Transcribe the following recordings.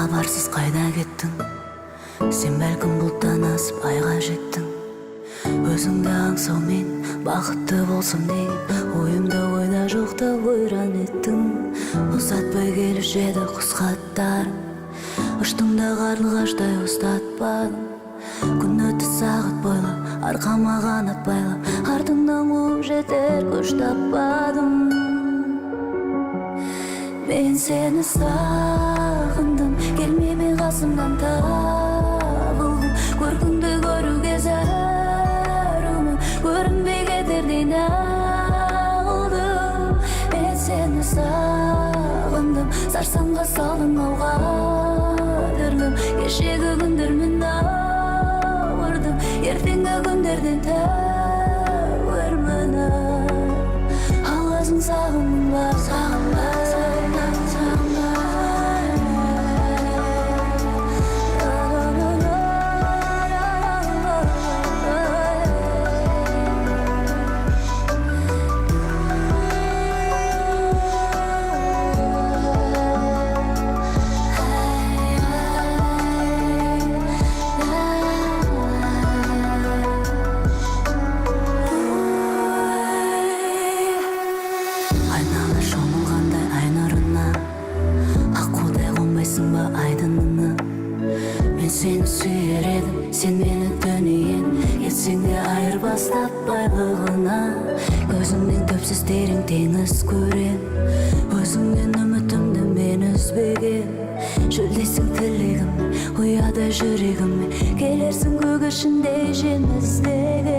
Хабарсыз қайда кеттің? Сен бәлкім бұлттан асып айға жеттің. Өзіңді аңсаумен бақытты болсам деген ойымды ойда жоқта ойран еттің. Ұзатпай келуші еді құс хаттарың, ұштың да қарлығаштай ұстатпадың. Күн өтті сағат бойлап, арқама қанат байлап, артыңнан қуып жетер күш таппадым. Мен сені сағындым, келмей ме қасымнан табылғым. Көркіңді көруге зәрумін, көрінбей кетердей нағылдым. Мен сені сағындым, сарсаңға салдың ау қадірлім. Кешегі күндермен ауырдым, ертеңгі күндерден тәуірмін. Алғасын сағындың ба, сағынба, сағынба, сағынба. Айнала шомылғандай ай нұрына, аққудай қонбайсың ба айдыныңа? Мен сені сүйер едім, сен мені дүниең, кетсең де айырбастап байлығына. Көзіңнен түпсіз терең теңіз көрем, өзіңнен үмітімді мен үзбегем. Шөлдесің тілегім, ұяда жүрегіме, келерсің көгершіндей жем іздеген.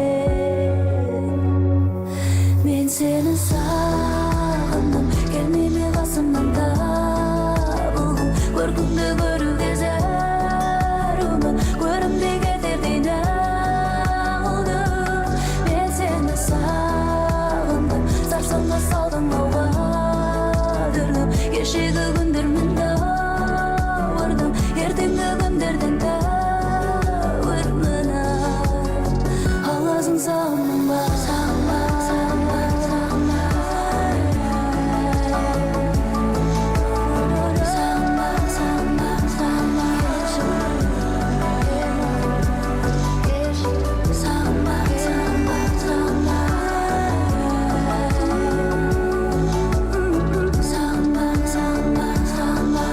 Мен сені сағындым, келмей ме қасымнан табылғым. Көркіңді көруге зәрумін, көрінбей кетердей нағылдым. Мен сені сағындым, сарсаңға салдың ау қадірлім. Кешегі күндермен ауырдым, ертеңгі күндерден тәуірмін. Алғасын сағындың ба, сағынба, сағынба, сағынба. Сағынба, сағынба, сағынба. Сағынба, сағынба, сағынба. Сағынба, сағынба, сағынба.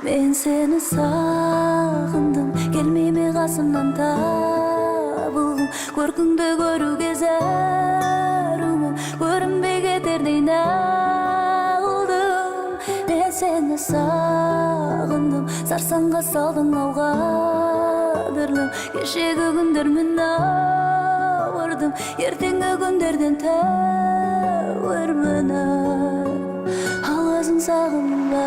Мен сені сағындым, келмей ме қасымнан табылғым. Көркіңді көруге зәрумін, көрінбей кетердей нағылдым. Мен сені сағындым, сарсаңға салдың ау қадірлім. Кешегі күндермен ауырдым, ертеңгі күндерден тәуірмін. Алғасын сағындың ба?